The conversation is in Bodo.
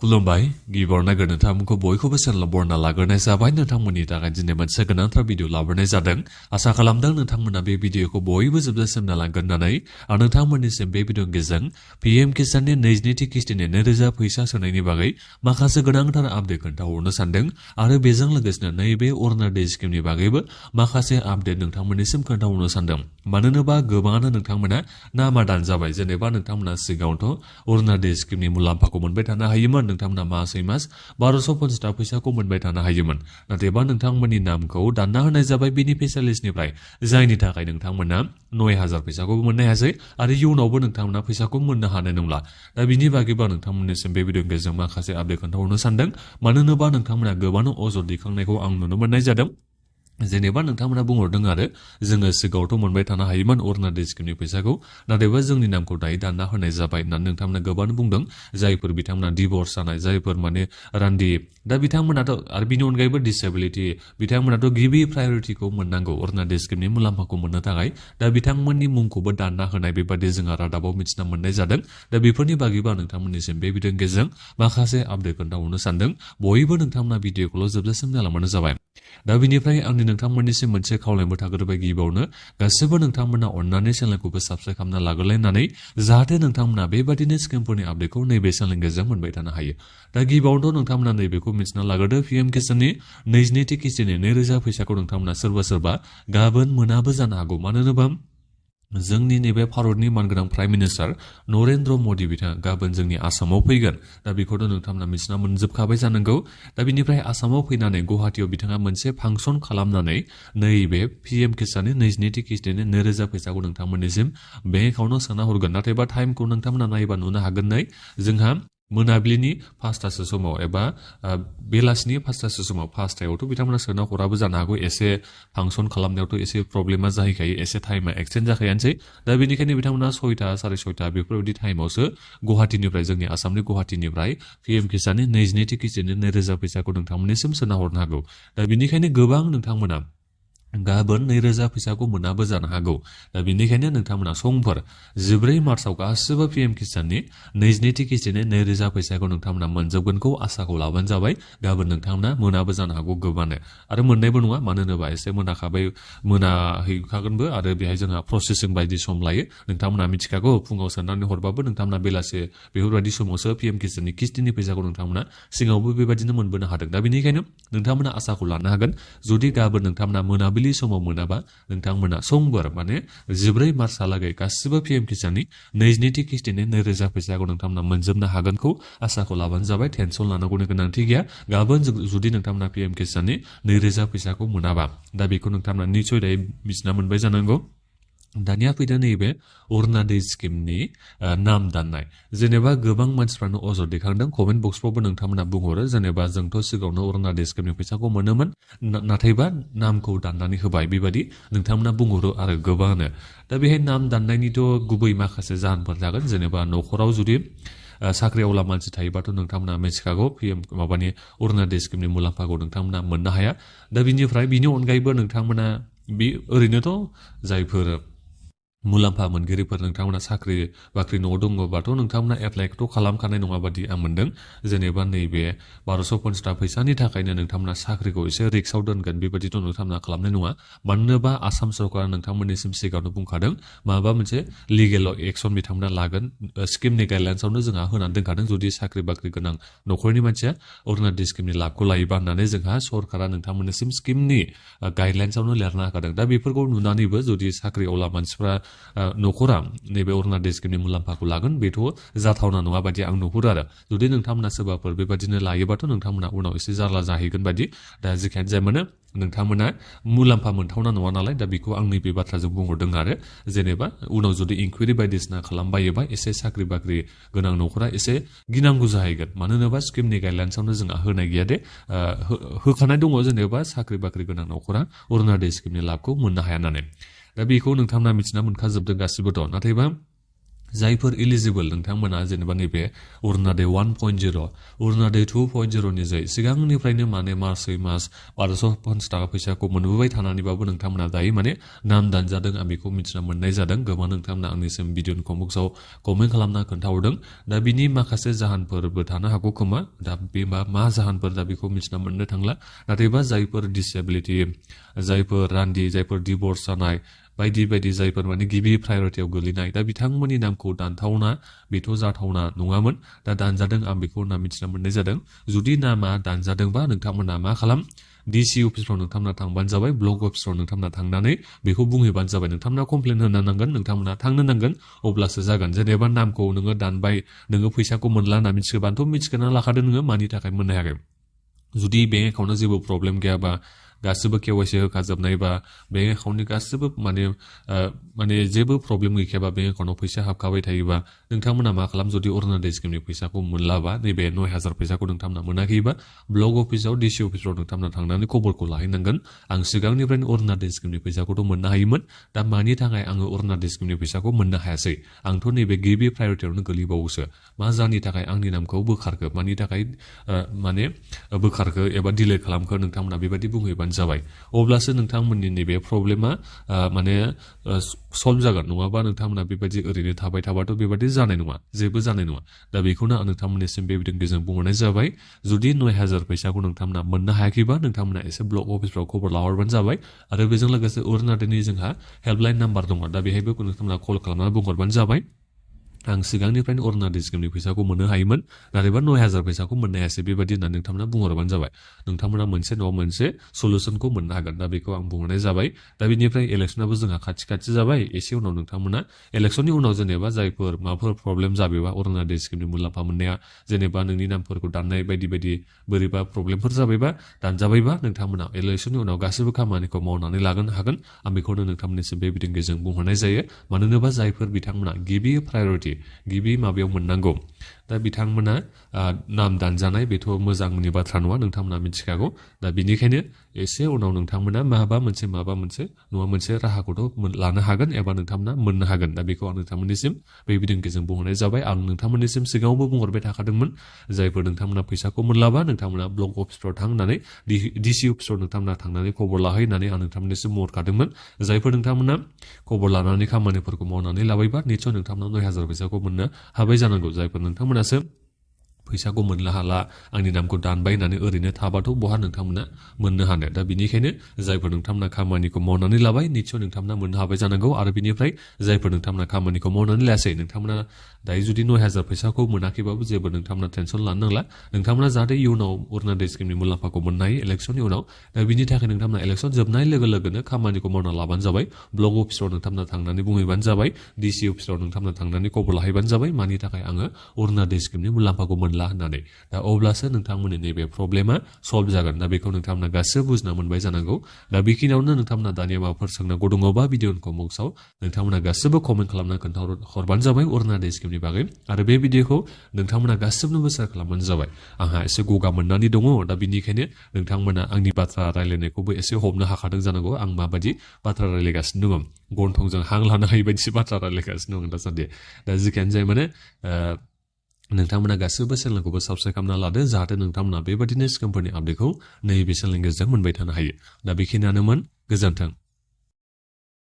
खुलुमबाय गिबियाव नागिरनो नोंथांमोनखौ बयखौबो चेनेल बरना लाग्रोनाय जाबाय नोंथांमोननि थाखाय दिनै मोनसे गोनांथार भिडिअ लाबोनाय जादों आसा खालामदों नोंथांमोना बे भिडिअखौ बयबो जोबजासिम नायलांगोन होननानै आरो नोंथांमोननिसिम बे भिडिअनि गेजेरजों पीएम किसाननि 22थि किस्तिनि 2000 फैसा सोनायनि बागै माखासे गोनांथार आपडेट खोन्थाहरनो सानदों आरो बेजों लोगोसेनो नैबे अरुणोदय स्किमनि बागैबो माखासे आपडेट नोंथांमोननिसिम खोन्थाहरनो सानदों मानोना गोबाङानो नोंथांमोना नामा दानजाबाय जेनेबा नोंथांमोना सिगाङावथ' अरुणोदय स्किमनि मुलाम्फाखौ मोनबाय थानो हायोमोन नोंथांमोना मासै मास 1250 फैसाखौ मोनबाय थानो हायोमोन नाथायबा नोंथांमोननि नामखौ दानना होनाय जाबाय बेनिफिसियारिसनिफ्राय जायनि थाखाय नोंथांमोना 9000 फैसाखौबो मोननो हायासै आरो इयुनावबो नोंथांमोना फैसाखौ मोननो हानाय नंला दा बिनि बागैबा नोंथांमोननिसिम बे भिडिअनि गेजेरजों माखासे आपडेट खोन्थाहरनो सानदों मानो होनोबा नोंथांमोना गोबां अजद दैखांनायखौ आं नुनो मोननाय जादों जेनेबा नोंथांमोना बुंहरदों आरो जोङो सिगाङावथ' मोनबाय थानो हायोमोन अरुणोदय स्किमनि फैसाखौ नाथायबा जोंनि नामखौ दायो दानना होनाय जाबाय होननानै नोंथांमोना गोबां बुंदों जायफोर बिथांमोना डिभर्स जानाय जायफोर माने रान्दि दा बिथांमोनाथ' आरो बिनि अनगायैबो डिसेबिलिटि बिथांमोनाथ' गिबि प्रायरिटिखौ मोननांगौ अरुणोदय स्किमनि मुलाम्फाखौ मोननो थाखाय दा बिथांमोननि मुंखौबो दानना होनाय बेबादि जोंहा रादाबाव मिथिना मोननाय जादों दा बेफोरनि बागैबा नोंथांमोननिसिम बे भिडिअनि गेजेरजों माखासे आपडेट खोन्थाहरनो सानदों बयबो नोंथांमोना भिडिअखौल' जोबजासिम नायलांबानो जाबाय दा बिनिफ्राय आंनि नोंथांमोननिसिम मोनसे खावलायबो थाग्रोबाय गिबियावनो गासिबो नोंथांमोना अननानै चेनेलखौबो साबस्क्राइब खालामना लाग्रोलायनानै जाहाथे नोंथांमोना बेबादिनो स्किमफोरनि आपडेटखौ नैबे चेनेलनि गेजेरजों मोनबाय थानो हायो दा गिबियावनोथ' नोंथांमोना नैबेखौ मिथिना लाग्रोदो पीएम किसाननि 22थि किस्तिनि 2000 फैसाखौ नोंथांमोना सोरबा गाबोन मोनाबो जानो हागौ मानो होनोबा जोंनि नैबे भारतनि मानगोनां प्राइम मिनिस्टार नरेन्द्र मदि बिथाङा गाबोन जोंनि आसामाव फैगोन दा बेखौथ' नोंथांमोना मिथिना मोनजोबखाबाय जानांगौ दा बिनिफ्राय आसामाव फैनानै गुवाहाटीयाव बिथाङा मोनसे फांसन खालामनानै नैबे पीएम किसाननि 22थि किस्तिनि 2000 फैसाखौ नोंथांमोननिसिम बेंक एकाउन्टाव सोना हरगोन नाथायबा टाइमखौ नोंथांमोना नायोबा नुनो हागोन नै जोंहा मोनाबिलिनि 5टासो समाव एबा बेलासिनि 5टासो समाव 5टायावथ' बिथांमोना सोना हराबो जानो हागौ एसे फांसन खालामनायावथ' एसे प्रब्लेमा जाहैखायो एसे टाइमा एक्सटेन्ड जाखायानोसै दा बेनिखायनो बिथांमोना 6टा 6:30 बेफोरबायदि टाइमावसो गुवाहाटीनिफ्राय जोंनि आसामनि गुवाहाटीनिफ्राय पीएम किसाननि 22थि किस्तिनि 2000 फैसाखौ नोंथांमोननिसिम सोना हरनो हागौ दा बेनिखायनो गोबां नोंथांमोना गाबोन 2000 फैसाखौ मोनाबो जानो हागौ दा बेनिखायनो नोंथांमोना समफोर 14 मार्चआव गासिबो पीएम किसाननि 22थि किस्तिनि 2000 फैसाखौ नोंथांमोना मोनजोबगोनखौ आसाखौ लाबानो जाबाय गाबोन नोंथांमोना मोनाबो जानो हागौ गोबानो आरो मोननायबो नङा मानो होनोबा एसे मोनाहैखागोनबो आरो बेहाय जोंहा प्रसेसिं बायदि सम लायो नोंथांमोना मिथिखागौ फुङाव सोनानै हरबाबो नोंथांमोना बेलासे बेफोरबायदि समावसो पीएम किसाननि किस्तिनि फैसाखौ नोंथांमोना सिगाङावबो बेबायदिनो मोनबोनो हादों दा बेनिखायनो नोंथांमोना आसाखौ लानो हागोन जुदि गाबोन नोंथांमोना मोनाबिलि समाव मोनाबा नोंथांमोना समबार माने 14 मार्चहालागै गासिबो पीएम किसाननि 22थि किस्तिनि 2000 फैसाखौ नोंथांमोना मोनजोबनो हागोनखौ आसाखौ लाबानो जाबाय टेनसन लानांगौनि गोनांथि गैया गाबोन जुदि नोंथांमोना पीएम किसाननि 2000 फैसाखौ मोनाबा दा बेखौ नोंथांमोना निसय दायो मिथिना मोनबाय जानांगौ दानिया फैदो नैबे अरुणोदय स्किमनि नाम दाननाय जेनेबा गोबां मानसिफ्रानो अजद दैखांदों कमेन्ट बक्सफ्रावबो नोंथांमोना बुंहरो जेनेबा जोंथ' सिगाङावनो अरुणोदय स्किमनि फैसाखौ मोनोमोन नाथायबा नामखौ दाननानै होबाय बेबायदि नोंथांमोना बुंहरो आरो गोबाङानो दा बेहाय नाम दाननायनिथ' गुबै माखासे जाहोनफोर जागोन जेनेबा न'खराव जुदि साख्रिआवला मानसि थायोबाथ' नोंथांमोना मिथिखागौ पीएम माबानि अरुणोदय स्किमनि मुलाम्फाखौ नोंथांमोना मोननो हाया दा बिनिफ्राय बिनि अनगायैबो नोंथांमोना बे ओरैनोथ' जायफोर मुलाम्फा मोनगिरिफोर नोंथांमोना साख्रि बाख्रि न'आव दङबाथ' नोंथांमोना एप्लाइखौथ' खालामखानाय नङा बादि आं मोनदों जेनेबा नैबे 1250 फैसानि थाखायनो नोंथांमोना साख्रिखौ एसे रिक्सआव दोनगोन बेबायदिथ' नोंथांमोना खालामनाय नङा मानोना आसाम सरकारा नोंथांमोननिसिम सिगाङावनो बुंखादों माबा मोनसे लिगेल एक्सन बिथांमोना लागोन स्किमनि गाइडलाइन्सआवनो जोंहा होनानै दोनखादों जुदि साख्रि बाख्रि गोनां न'खरनि मानसिया अरुणोदय स्किमनि लाबखौ लायोबा होननानै जोंहा सरकारा नोंथांमोननिसिम स्किमनि गाइडलाइन्सआवनो लिरना होखादों दा बेफोरखौ नुनानैबो जुदि साख्रिआवला मानसिफ्रा न'खरा नैबे अरुणोदय स्किमनि मुलाम्फाखौ लागोन बेथ' जाथावना नङा बायदि आं नुहुरो आरो जुदि नोंथांमोना सोरबाफोर बेबायदिनो लायोबाथ' नोंथांमोना उनाव एसे जारला जाहैगोन बायदि दा जेखियानो जाया मानो नोंथांमोना मुलाम्फा मोनथावना नङा नालाय दा बेखौ आं नैबे बाथ्राजों बुंहरदों आरो जेनेबा उनाव जुदि इनकुवेरि बायदिसिना खालामबायोबा एसे साख्रि बाख्रि गोनां न'खरा एसे गिनांगौ जाहैगोन मानो होनोबा स्किमनि गाइडलाइन्सआवनो जोंहा होनाय गैया दे होखानाय दङ जेनेबा साख्रि बाख्रि गोनां न'खरा अरुणोदय स्किमनि लाबखौ मोननो हाया होननानै दा बेखौ नोंथांमोना मिथिना मोनखाजोबदों गासिबो दं नाथायबा जायफोर एलिजिबल नोंथांमोना जेनेबा नैबे अरुणादय 1.0 अरुणादय 2.0 नि जै सिगांनिफ्रायनो माने मासै मास 1250 थाखा फैसाखौ मोनबोबाय थानानैबाबो नोंथांमोना दायो माने नाम दानजादों आं बेखौ मिथिना मोननाय जादों गोबां नोंथांमोना आंनिसिम भिडिअनि कमेन्ट्सआव कमेन्ट खालामना खोन्थाहरदों दा बिनि माखासे जाहोनफोरबो थानो हागौ खोमा दा बे मा जाहोनफोर दा बेखौ मिथिना मोननो थांला नाथायबा जायफोर डिसेबिलिटि जायफोर रान्दि जायफोर डिभर्स जानाय बायदि बायदि जायफोर माने गिबि प्रायरिटियाव गोलैनाय दा बिथांमोननि नामखौ दानथावना बेथ' जाथावना नङामोन दा दानजादों आं बेखौ होनना मिथिना मोननाय जादों जुदि नामा दानजादोंबा नोंथांमोना मा खालाम डिसि अफिसफ्राव नोंथांमोना थांबानो जाबाय ब्लक अफिसफ्राव नोंथांमोना थांनानै बेखौ बुंहैबानो जाबाय नोंथांमोना कमप्लेन होनो नांगोन नोंथांमोना थांनो नांगोन अब्लासो जागोन जेनेबा नामखौ नोङो दानबाय नोङो फैसाखौ मोनला होनना मिथिगोबानोथ' मिथिगोना लाखादों नोङो मानि थाखाय मोननो हायाखै जुदि बेंक एकाउन्टआव जेबो प्रब्लेम गैयाबा गासिबो केवाइसि होखाजोबनायबा बेंक एकाउन्टनि गासिबो माने जेबो प्रब्लेम गैखायाबा बेंक एकाउन्टआव फैसा हाबखाबाय थायोबा नोंथांमोना मा खालाम जुदि अरुणादय स्किमनि फैसाखौ मोनलाबा नैबे 9000 फैसाखौ नोंथांमोना मोनाखैबा ब्लक अफिसाव डिसि अफिसफ्राव नोंथांमोना थांनानै खबरखौ लाहैनांगोन आं सिगांनिफ्रायनो अरुणादय स्किमनि फैसाखौथ' मोननो हायोमोन दा मानि थाखाय आङो अरुणादय स्किमनि फैसाखौ मोननो हायासै आंथ' नैबे गिबि प्रायरिटियावनो गोलैबावोसो मा जाहोननि थाखाय आंनि नामखौ बोखारखो मानि थाखाय माने बोखारखो एबा डिले खालामखो नोंथांमोना बेबायदि बुंहैबानो जाबाय अब्लासो नोंथांमोननि नैबे प्रब्लेमा माने सल्भ जागोन नङाबा नोंथांमोना बेबायदि ओरैनो थाबाय थाबाथ' बेबायदि जानाय नङा जेबो जानाय नङा दा बेखौनो आं नोंथांमोननिसिम बेबायदिनि गेजेरजों बुंहरनाय जाबाय जुदि 9000 फैसाखौ नोंथांमोना मोननो हायाखैबा नोंथांमोना एसे ब्लक अफिसफ्राव खबर लाहरबानो जाबाय आरो बेजों लोगोसे अरुणादयनि जोंहा हेल्पलाइन नाम्बार दङ दा बेहायबो नोंथांमोना कल खालामनानै बुंहरबानो जाबाय आं सिगांनिफ्रायनो अरुणादय स्किमनि फैसाखौ मोननो हायोमोन नाथायबा 9000 फैसाखौ मोननो हायासै बेबायदि होननानै नोंथांमोना बुंहरबानो जाबाय नोंथांमोना मोनसे नङा मोनसे सलुसनखौ मोननो हागोन दा बेखौ आं बुंहरनाय जाबाय दा बेनिफ्राय इलेक्सनाबो जोंहा खाथि जाबाय एसे उनाव नोंथांमोना इलेक्सननि उनाव जेनेबा जायफोर माबाफोर प्रब्लेम जाबायबा अरुणादय स्किमनि मुलाम्फा मोननाया जेनेबा नोंनि नामफोरखौ दाननाय बायदि बायदि बोरैबा प्रब्लेमफोर जाबायबा दानजाबायबा नोंथांमोना इलेक्सननि उनाव गासैबो खामानिखौ मावनानै लागोनो हागोन आं बेखौनो नोंथांमोननिसिम बे भिडिअनि गेजेरजों बुंहरनाय जायो मानो होनोबा जायफोर बिथांमोना गिबि प्रायरिटि गिबि माबायाव मोननांगौ दा बिथांमोना नाम दानजानाय बेथ' मोजांनि बाथ्रा नङा नोंथांमोना मिथिखागौ दा बिनिखायनो एसे उनाव नोंथांमोना माबा मोनसे नङा मोनसे राहाखौथ' लानो हागोन एबा नोंथांमोना मोननो हागोन दा बेखौ आं नोंथांमोननिसिम बे भिडिअनि गेजेरजों बुंहरनाय जाबाय आं नोंथांमोननिसिम सिगाङावबो बुंहरबाय थाखादोंमोन जायफोर नोंथांमोना फैसाखौ मोनलाबा नोंथांमोना ब्लक अफिसफ्राव थांनानै डिसि अफिसफ्राव नोंथांमोना थांनानै खबर लाहैनानै आं नोंथांमोननिसिम बुंहरखादोंमोन जायफोर नोंथांमोना खबर लानानै खामानिफोरखौ मावनानै लाबायबा निस्सय नोंथांमोना 9000 फैसाखौ मोननो हाबाय जानांगौ जायफोर नोंथांमोनासो फैसाखौ मोननो हाला आंनि नामखौ दानबाय होननानै ओरैनो थाबाथ' बहा नोंथांमोना मोननो हानो दा बिनिखायनो जायफोर नोंथांमोना खामानिखौ मावनानै लाबाय निस्सय नोंथांमोना मोननो हाबाय जानांगौ आरो बिनिफ्राय जायफोर नोंथांमोना खामानिखौ मावनानै लायासै नोंथांमोना दायो जुदि 9000 फैसाखौ मोनाखैबाबो जेबो नोंथांमोना टेनसन लानो नांला नोंथांमोना जाहाथे इयुनाव अरुणादय स्किमनि मुलाम्फाखौ मोननो हायो इलेक्सननि उनाव दा बिनि थाखाय नोंथांमोना इलेक्सन जोबनाय लोगो लोगोनो खामानिखौ मावना लाबानो जाबाय ब्लक अफिसफ्राव नोंथांमोना थांनानै बुंहैबानो जाबाय डिसि अफिसफ्राव नोंथांमोना थांनानै खबर लाहैबानो जाबाय मानि थाखाय आङो अरुणादय स्किमनि मुलाम्फाखौ मोनला होननानै दा अब्लासो नोंथांमोननि नैबे प्रब्लेमा सल्भ जागोन दा बेखौ नोंथांमोना गासैबो बुजिना मोनबाय जानांगौ दा बेखिनियावनो नोंथांमोना दानिया माबाफोर सोंनांगौ दङबा भिडिअनि कमेन्ट्सआव नोंथांमोना गासैबो कमेन्ट खालामना खोन्थाहरबानो जाबाय अरुणादय स्किमनि बागै आरो बे भिडिअखौ नोंथांमोना गासैबोनोबो शेयार खालामबानो जाबाय आंहा एसे गगा मोननानै दङ दा बिनिखायनो नोंथांमोना आंनि बाथ्रा रायलायनायखौबो एसे हमनो हाखादों जानांगौ आं माबायदि बाथ्रा रायलायगासिनो दङ गन्थंजों हां लानो हायि बायदिसो बाथ्रा रायलायगासिनो दङ दासान्दि दा जिखियानो जाया माने नोंथांमोना गासैबो चेनेलखौबो साबस्क्राइब खालामना लादो जाहाथे नोंथांमोना बेबायदिनो स्किमफोरनि आपडेटखौ नैबे चेनेलनि गेजेरजों मोनबाय थानो हायो दा बेखिनियानोमोन गोजोन्थों